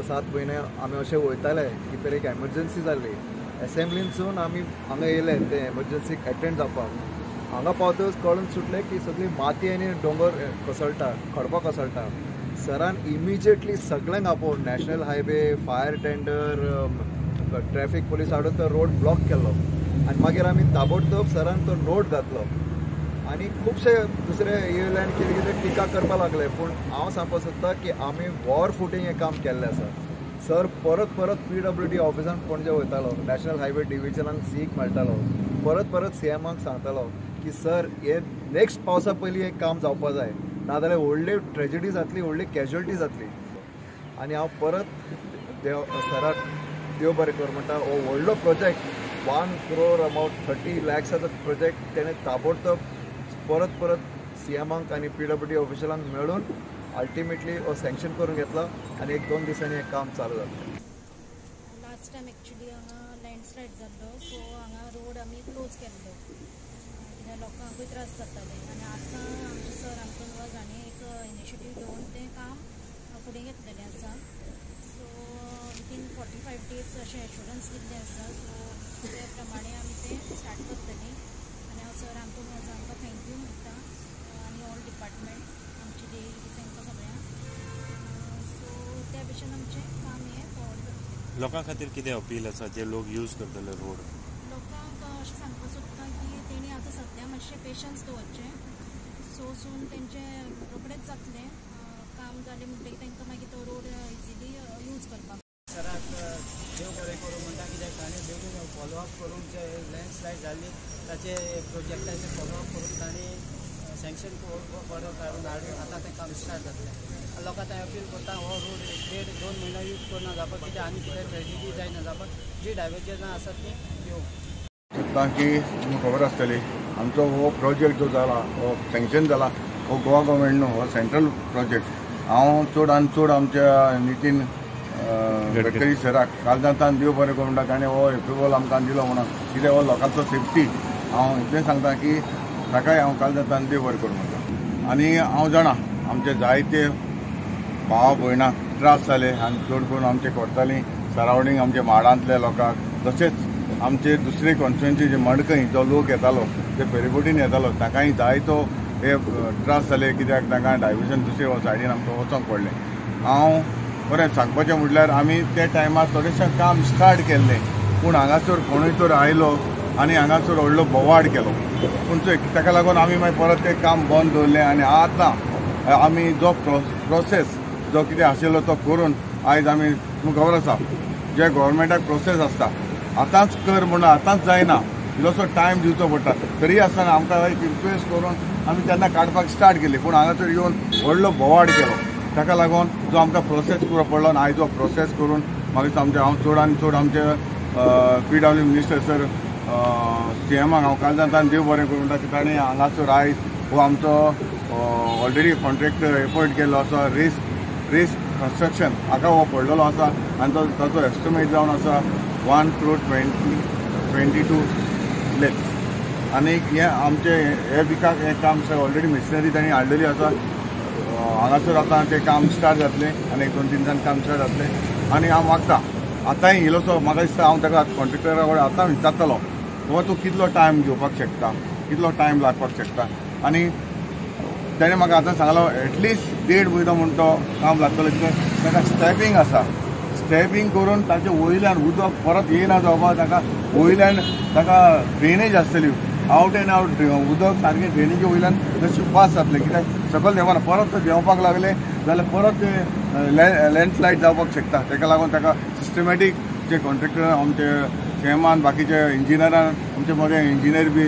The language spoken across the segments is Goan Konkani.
6-7 म्हयने आमी अशें वयताले की तर एक एमरजन्सी जाल्ली. एसेंब्लीनसून आमी हांगा येयले ते एमरजन्सीक एटेंड जावपाक. हांगा पावतकच कळून सुटलें की सगळी माती आनी दोंगर कोसळटा, खडपां कोसळटा. सरान इमिजिएटली सगळ्यांक आपोवन national highway, fire tender, traffic police हाडून तो रोड ब्लॉक केलो आनी मागीर आमी ताबडतोब सरान तो नोट घातलो. आनी खुबशे दुसरे येयले आनी कितें कितें टिका करपाक लागले, पूण हांव सांगपाक सोदता की आमी वॉर फुटींग हें काम केल्लें आसा. सर परत परत PWD ऑफिसान पणजे वयतालो, नॅशनल हायवे डिविजनाक सीक मेळटालो, परत परत CMाक सांगतालो की सर हे नेक्स्ट पावसा पयलीं हें काम जावपा जाय, नाजाल्यार व्हडली ट्रेजिडी जातली, व्हडली कॅज्युअलिटी जातली. आनी हांव परत देव सराक देव बरें कर म्हणटा, हो व्हडलो प्रोजेक्ट 1 crore about 30 lakhsाचो प्रोजेक्ट तेणें ताबडतोब परत परत CMांक आनी PWD ऑफिशलांक मेळून अल्टिमेटली हो सँक्शन करून घेतला आनी 1-2 दिसांनी हें काम चालू जातलें. लास्ट टायम एक्चुली हांगा लँडस्लायड जाल्लो, सो हांगा रोड आमी क्लोज केल्लो कित्याक लोकांकूय त्रास जाताले. आनी आतां आमचे सर आमकां वाज हांणी एक इनिशिएटीव घेवन तें काम फुडें घेतलेलें आसा. सो विदीन 45 days अशें एश्योरन्स दिल्लें आसा, सो ते प्रमाणे आमी तें स्टार्ट करतलीं. आनी हांव सर आमकां वाज आमकां thank you म्हणटा आनी ऑल डिपार्टमेंट आमची जे तांकां सगळ्यांक. सो त्या भशेन आमचें काम हें फॉरवर्ड करतलें. लोकां खातीर कितें अपील आसा जे लोक यूज करतले रोड? लोकांक अशें सांगपाक सोदता की तेणी आतां सद्या मातशें पेशन्स दवरचें, सो सून तेंचें रोखडेंच जातलें काम जालें म्हणटकीर तांकां मागीर तो रोड इजिली यूज करपाक. सराक देव बरें करूं म्हणटा, कित्याक ताणें बेगीन फॉलोअप करून जे लँडस्लायड जाल्ली ताचे प्रोजेक्टाचे फॉलोअप करून ताणें सँक्शन ऑर्डर काडून हाडून आतां तें काम स्टार्ट जातलें. लोकांक हांव अपील करता हो रोड 1.5-2 म्हयनो यूज करना जावपाक, कित्याक आनी कितें ट्रेजिडी जायना जावपाक, जी डायवर्जनां आसात ती येवंक चिंतता की तुमकां खबर आसतली आमचो हो प्रोजेक्ट जो जाला, हो सँक्शन जाला, हो गोवा गव्हर्मेंट न्हू, हो सेंट्रल प्रोजेक्ट. हांव चड आनी चड आमच्या नितीन गडकरी सराक कालदांतान देव बरें करूं म्हणटा, ताणें हो एप्रुवल आमकां दिलो म्हणून, कित्याक हो लोकांचो सेफ्टी. हांव इतलें सांगता की ताकाय हांव कालदांतान देव बरें करूं म्हणटा. आनी हांव जाणा आमचे जायते भाव भयणाक त्रास जाले आनी चड करून आमचे कोरताली सरावंडींग आमचे माडांतल्या लोकांक, तशेंच आमचे दुसरे कॉन्स्टिट्युएन्सी जे मडकय जो लोक येतालो ते फेरीबोटीन येतालो ताकाय जायतो हे त्रास जाले, कित्याक तांकां डायवर्जन दुसरे सायडीन आमकां वचोंक पडलें. हांव बरें सांगपाचें म्हटल्यार आमी त्या टायमार थोडेशें काम स्टार्ट केल्लें, पूण हांगासर कोणूय तर आयलो आनी हांगासर व्हडलो बोवाड केलो, पूण ताका लागून आमी मागीर परत तें काम बंद दवरलें. आनी आतां आमी जो प्रोसेस जो कितें आशिल्लो तो करून आयज आमी तुमकां खबर आसा जे गव्हर्मेंटाक प्रोसेस आसता आतांच कर म्हणून आतांच जायना, इल्लोसो टायम दिवचो पडटा. तरी आसतना आमकां एक रिक्वेस्ट करून आमी तेन्ना काडपाक स्टार्ट केली, पूण हांगासर येवन व्हडलो बोवाड केलो, ताका लागून जो आमकां प्रोसेस करचो पडलो आनी आयज जो प्रोसेस करून मागीर आमचे हांव चड आनी चड आमचे PW minister sir CMाक हांव कालदांतान देव बरें करूं म्हणटा की ताणें हांगासर आयज हो आमचो ऑलरेडी कॉन्ट्रॅक्टर एपॉयंट केल्लो आसा, रेस कन्स्ट्रक्शन हाका हो पडलेलो आसा आनी तो ताचो एस्टिमेट जावन आसा 1 crore 22 lakhs. आनी हें आमचें हे विकाक हें काम ऑलरेडी मिशनरी तांणी हाडलेली आसा, हांगासर आतां तें काम स्टार्ट जातलें आनी 1-2-3 दिसान काम स्टार्ट जातलें. आनी हांव मागता आतांय इल्लोसो म्हाका दिसता हांव ताका कॉन्ट्रॅक्टरा कडेन आतां विचारतलो बाबा तूं कितलो टायम घेवपाक शकता, कितलो टायम लागपाक शकता. आनी ताणें म्हाका आतां सांगलो एटलिस्ट 1.5 म्हयनो म्हण तो काम लागतलो, कित्याक ताका स्टेपींग आसा, स्टेपींग करून ताचे वयल्यान उदक परत येयना जावपाक, ताका वयल्यान ताका ड्रेनेज आसतली, आवट एंड आवट उदक सारकें ड्रेनेजी वयल्यान तशें पास जातलें, कित्याक सकयल देंवना, परत तो देंवपाक लागले जाल्यार परत लँडस्लायड जावपाक शकता. ताका लागून ताका सिस्टमॅटीक जे कॉन्ट्रॅक्टर आमचे CMान बाकीचे इंजिनियरान आमचे मदें इंजिनियर बी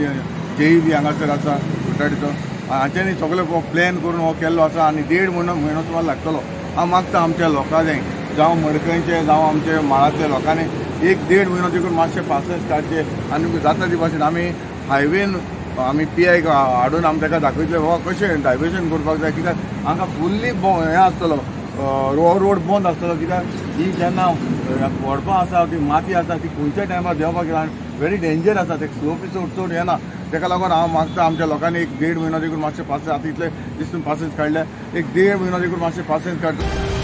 जेई बी हांगासर आसा कुटाडीचो, हांच्यांनी सगळे प्लॅन करून हो केल्लो आसा आनी 1.5 म्हयनो सुमार लागतलो. हांव मागता आमच्या लोकांनी जावं मडकयचे जावं आमचे माळांतल्या लोकांनी 1-1.5 म्हयनो देखून मातशे पासस काडचे आनी जाता ती भाशेन आमी हायवेन आमी PI हाडून आमी ताका दाखयतले बाबा कशें डायवर्जन करपाक जाय, कित्याक हांगा फुल्ली हें आसतलो रोड बंद आसतलो, कित्याक ही जेन्ना व्हडपां आसा ती माती आसा ती खंयच्या टायमार देंवपाक व्हेरी डेंजर आसा, ते स्लोप चड चड येना. ताका लागून हांव मागता आमच्या लोकांनी 1-1.5 म्हयनो देखून मातशें पासस, आतां इतले दिसून पासस काडले, 1-1.5 म्हयनो देखून मातशें पासस काडटा.